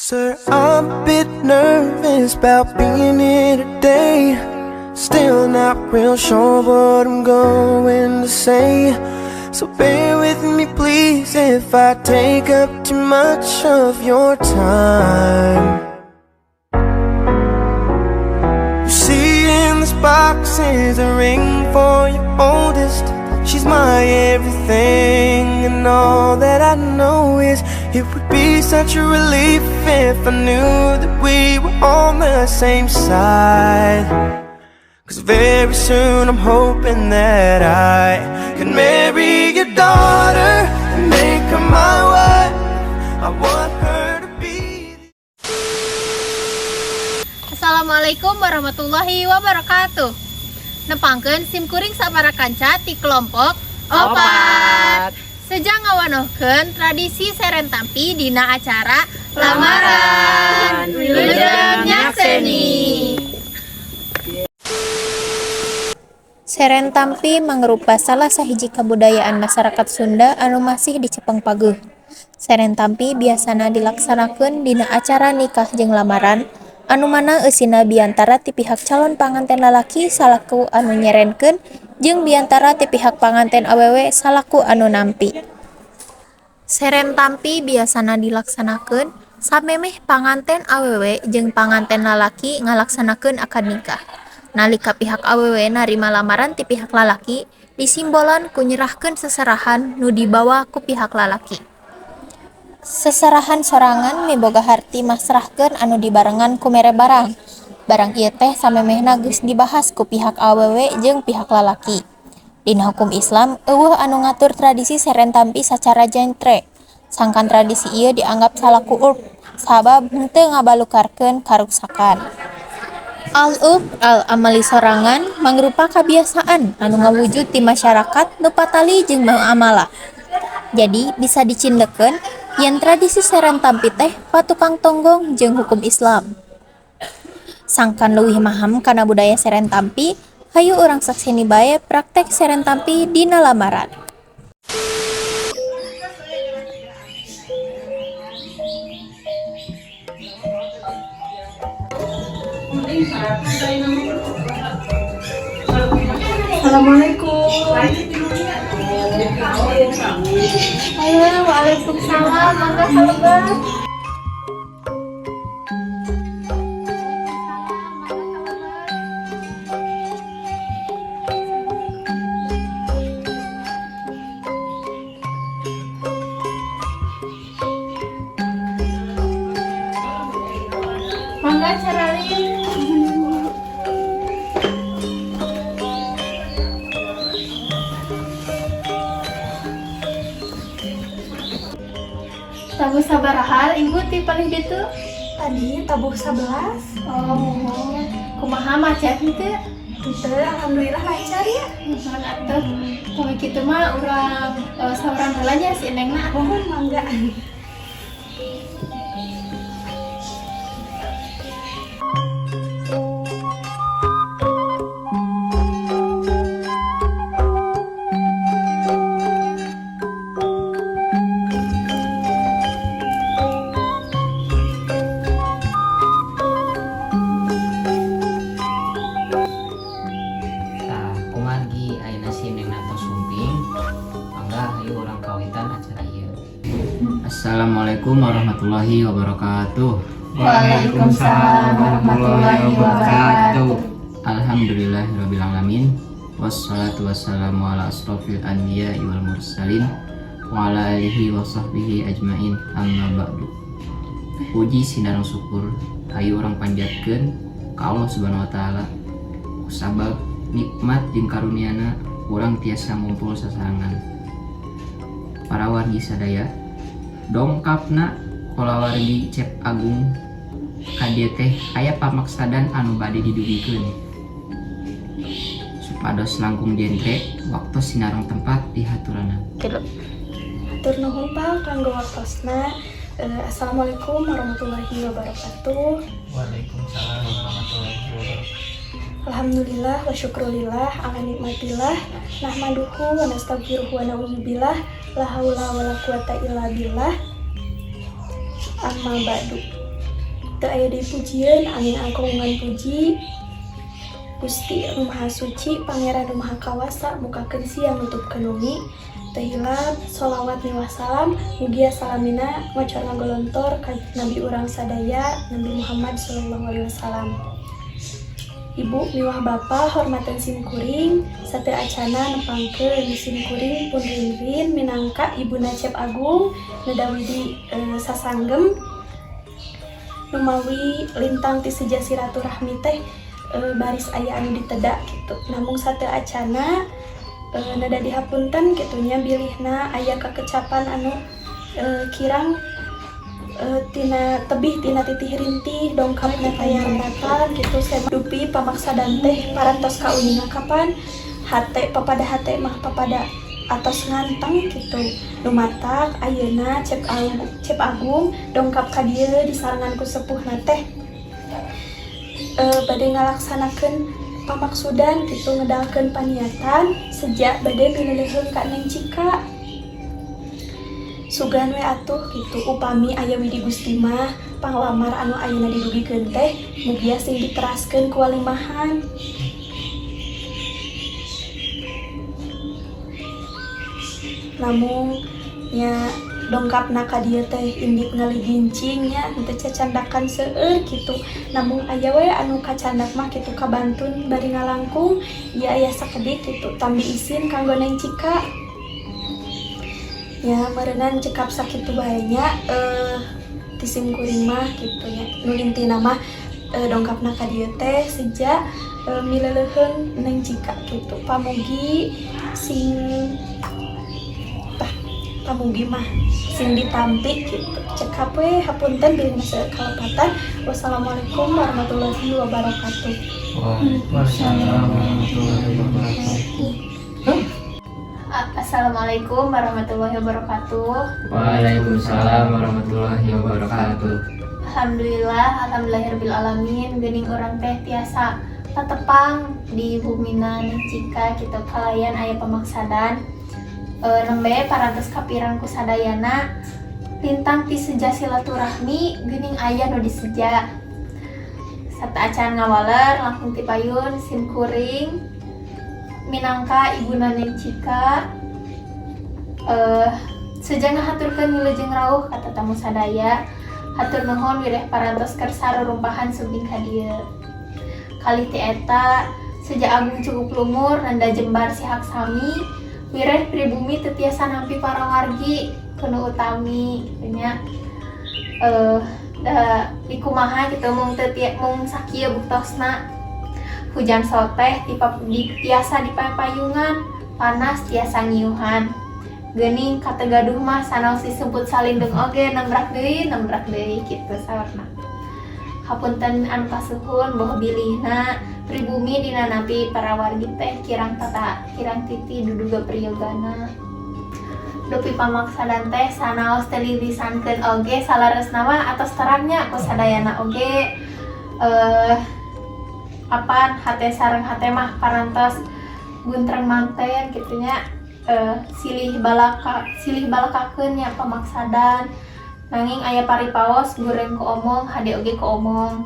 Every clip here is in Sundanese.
Sir, I'm a bit nervous about being here today. Still not real sure what I'm going to say. So bear with me, please, if I take up too much of your time. You see, in this box is a ring for your oldest. She's my everything, and all that I know is it would be such a relief if I knew that we were on the same side. 'Cause very soon I'm hoping that I can marry your daughter and make her my wife. I want her to be. Assalamualaikum warahmatullahi wabarakatuh. Nepangkeun sim kuring sabara kanca ti kelompok 4. Seja ngawanohkeun tradisi seren tampi dina acara lamaran. Wilujeng nyakseni. Seren tampi mangrupa salah sahiji kabudayaan masyarakat Sunda anu masih dicepeng pageuh. Seren tampi biasana dilaksanakeun dina acara nikah jeung lamaran, anu mana eusina biantara ti pihak calon panganten lalaki salaku anu nyerenkeun jeung biantara ti pihak panganten awewe salaku anu nampi. Seren tampi biasana dilaksanakeun samemeh panganten awewe jeung panganten lalaki ngalaksanakeun akad nikah. Nalika pihak awewe narima lamaran ti pihak lalaki, disimbolan ku nyerahkeun seserahan nu dibawa ku pihak lalaki. Seserahan sorangan miboga harti masrahkeun anu dibarengan ku mere barang. Barang ieu teh samemehna geus dibahas ku pihak awewe jeung pihak lalaki. Dina hukum Islam euweuh anu ngatur tradisi seren tampi sacara jentre. Sangkan tradisi ieu dianggap salaku urf sabab henteu ngabalukarkeun karuksakan. Al-urf al-amali sorangan mangrupa kabiasaan anu ngawujud di masyarakat nu patali jeung muamalah. Jadi bisa dicindekkeun yen tradisi seren tampi teh patukang tonggong jeung hukum Islam. Sangkan leuwih maham kana budaya seren tampi, hayu urang sakseni bae praktek seren tampi dina lamaran. Assalamualaikum. Halo, waalaikumsalam, mangga kalebet. Mangga caraling. Tabuh sabaraha ibu ti palih ditu? Tadi tabuh 11. Oh, muhun. Kumaha, macet henteu? Teu, alhamdulillah lancar ya. Muhun atuh. Kalau kitu mah urang saurang heula nya si Neng na. Muhun, mangga. Tah, kumargi ayeuna si Neng tos sumping. Mangga hayu urang kawitan acara ieu. Assalamualaikum warahmatullahi wabarakatuh. Waalaikumsalam warahmatullahi wabarakatuh. Alhamdulillahirabbil alamin. Wassalatu wassalamu ala asrofil anbiya'i wal mursalin wa ala alihi wa sahbihi ajmain, amma ba'du. Puji sinareng syukur hayu urang panjatkeun ka Allah Subhanahu wa Taala, kusabab nikmat jeung karuniana urang tiasa ngumpul sasarengan. Para wargi sadaya, dongkapna kulawargi Cep Agung ka dieu teh aya pamaksadan anu bade didugikeun supados langkung jentre waktu sinareng tempat dihaturanan. Hatur nuhun, Pak, kanggo waktosna. Assalamualaikum warahmatullahi wabarakatuh. Waalaikumsalam warahmatullahi wabarakatuh. Alhamdulillah wa syukrulillah ala nikmatillah, nahmaduhu wa nastaghfiruhu wa na'udzubillah, la haula wala quwata illa billah, amma ba'du. Teu aya deui pujieun angin angkongan puji Gusti anu Maha Suci, Pangeran nu Maha Kawasa, mukakeun siang nutupkeun wengi. Teu hilap sholawat miwah salam, mugia salamina ngocor ngagolontor ka nabi urang sadaya, Nabi Muhammad sallallahu alaihi wasallam. Ibu miwah bapa hormatan sim kuring, sateu acana nepangkeun sim kuring pun Rinrin minangka Ibuna Cep Agung neda widi sasanggem. Numawi lintang ti seja silaturahmi teh baris aya anu diteda gitu, namung sateu acana nada dihapunten kitu nya bilihna aya kakecapan anu kirang tina tebih tina titih rintih dongkapna kayaratan gitu. Dupi pamaksadan teh parantos kauninga kapan hate papada, hate mah papada atos nganteng gitu. Nu matak ayeuna Cep Agung, Cep Agung dongkap ka dieu disarengan ku sepuhna teh bade ngalaksanakeun pamaksudan gitu, ngedalkeun paniatan sejak bade mileleuheung ka Neng Cika. Sugan we atuh gitu upami aya widi Gusti mah panglamar anu ayeuna didugikeun teh mugia sing diteraskeun ku walimahan. Namung nya dongkapna ka dieu teh indit ngaligincing nya, henteu cacandakan seueur kitu, namung aya we anu kacandak mah kitu kabantun bari ngalangkung ieu aya sakedik kitu tambi isin kanggo Neng Cika nya. Meureunan cekap sakitu bae nya ti sim kuring mah kitu nya. Nu intina mah dongkapna ka dieu teh seja mileleuheung Neng Cika kitu, pamugi sing tah pamugi mah sing ditampi gitu. Cekap we, hapunten bilih seueur kalepatan. Wassalamualaikum warahmatullahi wabarakatuh. Waalaikumsalam warahmatullahi wabarakatuh. Assalamualaikum warahmatullahi wabarakatuh. Waalaikumsalam warahmatullahi wabarakatuh. Alhamdulillah, alhamdulillahirabbil alamin, geuning urang teh tiasa tatepang di bumina Neng Cika kitu kalayan aya pamaksadan. Nembe parantos kapirang ku sadayana lintang ti seja silaturahmi geuning aya nu diseja. Sateuacan ngawaler langkung ti payun sim kuring minangka ibuna Neng Cika seja ngahaturkeun wilujeng rawuh ka tatamu sadaya. Hatur nuhun wireh parantos kersa rurumpahan sumping ka dieu. Kalih ti eta seja agung cukup lumur nanda jembar sihak sami wireh pribumi teu tiasa nampi para wargi kuno utami nya da dikumaha kitu mung teu mung sakieu buktosna. Hujan soteh di, tiasa dipayungan, panas tiasa ngiuhan, geuning kategaduh mah sanaos disebut salindung oge nembrak deui kitu saurna. Hapunten anu kasuhun boh bilihna pribumi dina nampi para wargi teh kirang tata kirang titi duduga priyogana. Dupi pamaksadan teh sanaos teu dilisankeun oge salaresna mah atos terangnya ku sadayana oge. Apan hate sareng hate mah parantos guntreng manten kitu nya, silih balaka silih balakakeun nya pamaksadan, nanging aya paripaos goreng ku omong hade oge ku omong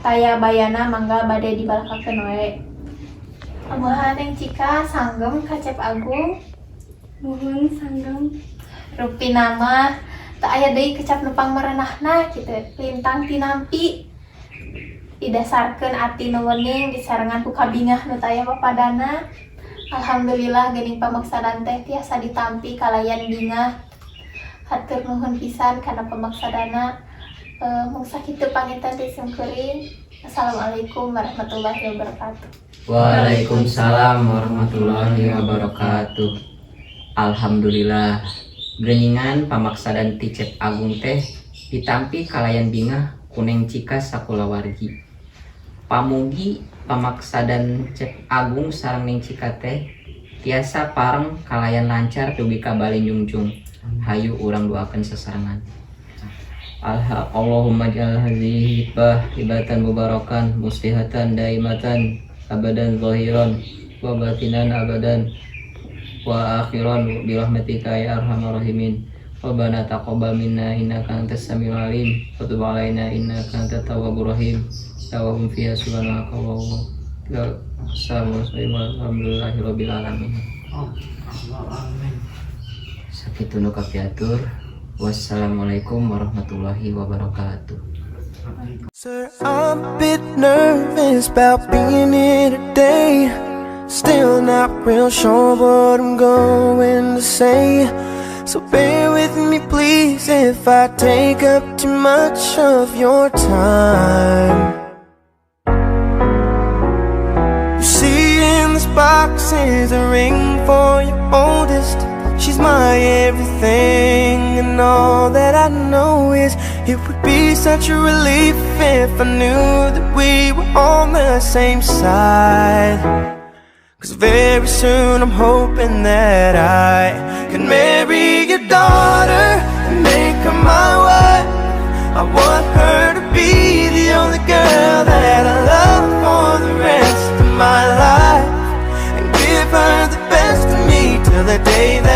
taya bayana. Mangga bade dibalakakeun we. Kumaha, Neng Cika, sanggem ka Cep Agung? Nuhun, sanggem. Rupina mah teu aya deui kecap nu pangmerenahna kitu lintang tinampi didasarkeun ati nu wening disarengan ku kabingah nu taya papadana. Alhamdulillah geuning pamaksadan teh tiasa ditampi kalayan bingah. Hatur nuhun pisan kana pamaksadana. Mung sakitu panginten ti simkuring. Assalamualaikum warahmatullahi wabarakatuh. Waalaikumsalam warahmatullahi wabarakatuh. Alhamdulillah, geuningan pamaksadan ti Cep Agung teh ditampi kalayan bingah ku Neng Cika sakulawargi. Pamugi pamaksadan Cep Agung sareng Neng Cika teh tiasa pareng kalayan lancar dugi ka balinjungjung. Hayu urang doakeun sasarengan. Alha Allahumma ij'al hadzihi hibah hibatan mubarakan muslihatan daimatan abadan zahiran wa batinan abadan wa akhiran bi rahmatika ya arhamar rahimin. Rabbana taqabbal minna innaka antas samiul alim wa tub alaina innaka antat tawwabur rahim. Da'wahum fiha subhanaka wa alhamdulillahi rabbil alamin. Amin. Sakitu nu kapihatur. Wassalamualaikum warahmatullahi wabarakatuh. Sir, I'm a bit nervous about being here today. Still not real sure what I'm going to say. So bear with me, please, if I take up too much of your time. You see, in this box is a ring for your oldest. She's my everything, and all that I know is it would be such a relief if I knew that we were on the same side. 'Cause very soon I'm hoping that I can marry your daughter and make her my wife. I want her to be the only girl that I love for the rest of my life, and give her the best of me till the day that